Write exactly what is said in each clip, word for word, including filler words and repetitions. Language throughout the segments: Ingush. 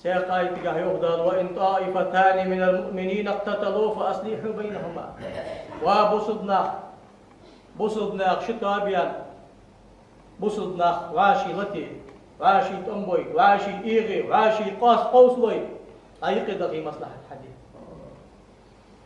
Цхьаькха аятагахь йоах Дала: «وإن طائفتان من المؤمنين اقتتلوا فأصلحوا بينهما». Ва бусалба нах, бусалба нах ши тоба яьнна, бусалба нах вӀаший лате, вӀаший тӀом бой, вӀаший эгӀе, вӀаший къост къовсалой, дӀаюкъе дахе маслахьат хьаде.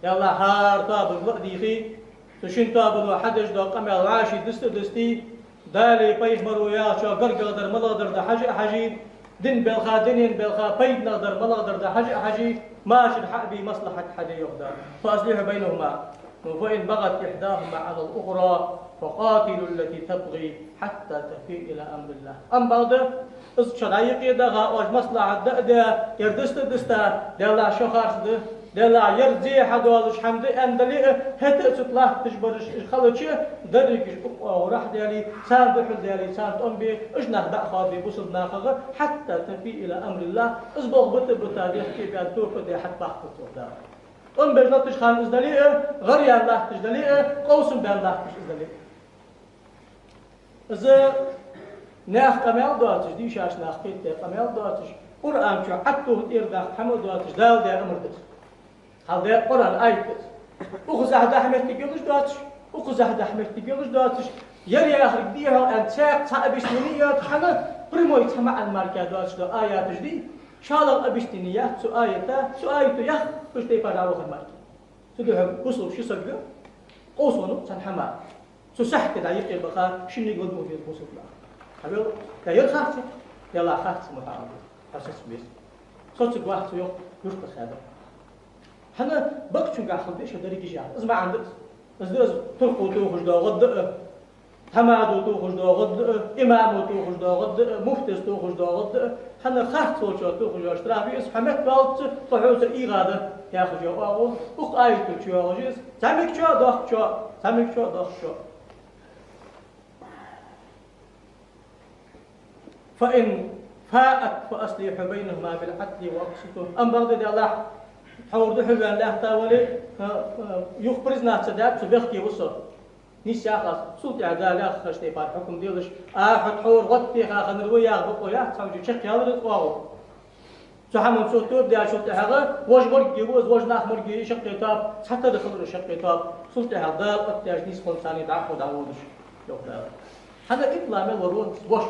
Даллахь, хӀара тоабанга ла а дийхе, цу шин тоабано хьадеш дола къамаьл вӀаший диста а дисте, Далеи пайхамарои яхачох гаргагӀа дар малагӀа дар да хьажа а хьаже, дина балха, дунен балха пайданагӀа дар малагӀа дар да хьажа а хьаже, машар хьа а бе, маслахьат хьаде, йоах Дала. «فأصلحوا بينهما». Ну, «فإن بغت إحداهما على الأخرى فقاتلوا التي تبغي حتى تفيء إلى أمر الله». Амма бакъда, из шо дӀаюкъе даха, оаш маслахьат да а даь, ер диста а диста, Даллахь, шо харц да, Даллахь, ер зе хьадоалаш хӀама да аьнна дале а, хӀаьта а цу тӀа латташ бараш хилча, дерригаш укх оагӀорахьа даьле, царна духьал даьле, царна тӀом бе, уж нах дӀа а хоадабе бусалба нахагара, «حتى تفيء إلى أمر الله», из болх бита а бита, дехке а баьнна, тоба а даь, хьатӀабаккхалца, йоах Дала. ТӀом беш латташ хана из дале а, гӀар яьнна латташ дале а, къовсам баьнна латташ из дале а. Из наьха къамаьл доацаш, дийшача наха кхетадаь къамаьл доацаш, Къуръан чу Ӏаттух тӀера даккха хӀама доацаш, Дала даь амар да из. Хьалдаь Къуръан аят да из. Укхазахьа даха моттиг йолаш доацаш, укхазахьа даха моттиг йолаш доацаш, ер яхар дий хьона аьнна, цхьаькха цхьа объяснени а йоацаш, хӀана, прямой цхьа маӀан мара доацаш дола аяташ дий, шоллагӀа объяснени яц цу аята, цу аято яхача тайпара дӀавахар мара. Цудухьа бусалба ши саг къовсам бу цхьан хӀаман. Цу сахьте дӀаюкъе баха, шиннега ладувгӀа деза бусалба нах. Хьавел, я ер харц я, я ла харц ма хьа, хьа саца беза. Соцаргвац цо, йоах, юртах хьадар. ХӀана, бакъчунгахьа хила деза шо дерригаш яхар. Из маӀан да из. Из да из туркхо тохаш дола гӀадда а, тхьамадо тохаш дола гӀадда а, имамо тохаш дола гӀадда а, муфтес тохаш дола гӀадда а, хӀана, харц волчо тохаш йола штраф я из, хьо меттаваллалца, тхо хьоцара эгӀа да, яхаш йола оагӀув, укх аято чу йоагӀаш я из, зӀамигачо а, доккхачо а, зӀамигачо а, доккхачо а. «فإن فاءت فأصلحوا بينهما بالعدل وأقسطوا». Амма бакъда, Даллахь, тхьовра духьалваьнна лаьтта вале, а, а, юха признаться даьд, цу бехке ва со. Нийса яхаш, цул тӀехьагӀа Дала яхача тайпара хьукам делаш, а, хьо тхьовра гӀоттадаьха хиннар ва яха бокъо яц, цхьа чу чакхъяьлар из оагӀув. Цу хӀаман цо тоба даьчул тӀехьагӀа, вож моргге ва из, вож нах моргге я шаккхе тоаба, цхьатарра хилар шаккхе тоаба, цул тӀехьагӀа Дала оттадаьча нийсхонца царна дӀахо дӀаводаш, йоах Дала. ХӀана, иман дилла мел вар ва воша.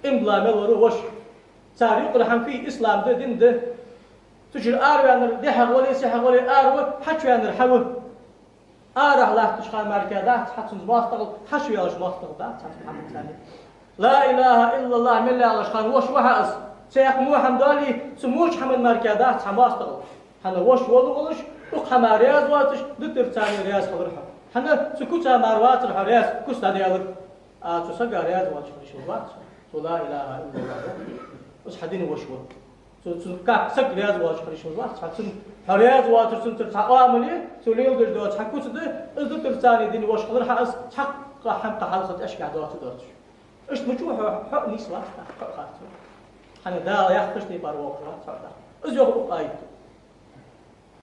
Иман дилла мел вар ва воша. Цар юкъара хӀама фуй? Ислам да, дин да. Цу чура араваьннар дехьагӀа вале, сехьагӀа вале, ара ва, хьачуваьннар хьа ва. Арахьа латташ хана мара дац хьа цунца моастагӀал, хьачуваьлча моастагӀал дац хьа цунца хӀама царна. «لا إله إلا الله» мел яхаш хана воша ва хьа из. Цхьаькха во хӀама дале, цу воча хӀаман мара дац хьа моастагӀал. ХӀана, воша волаш, укх хӀаман раьза воацаш, дитар царна раьза хилар хьо. ХӀана, цу куца мара вацар хьо раьза, куц дӀадаьлар. А цу сага раьза воацаш хила йиш йолаш вац хьо. Цо «لا إله إلا الله» йоах. Из хьа дина воша ва. Цу, цу как саг раьза воацаш хила йиш йолаш вац хьо. Цун, хьо раьза воацар цунцара цхьа оамал я, цо леладеш дола цхьа куц да, из дитар царна дина воша хилар хьа из, цхьаккха хӀама кхы хьалха тӀехьашкахьа доацаш доацаш. Иштта мича ва хьо, хьо а нийса вац, хьо а харц ва. ХӀана, Дала яхача тайпара воаккхаш вац хьо. Из йоах укх аято.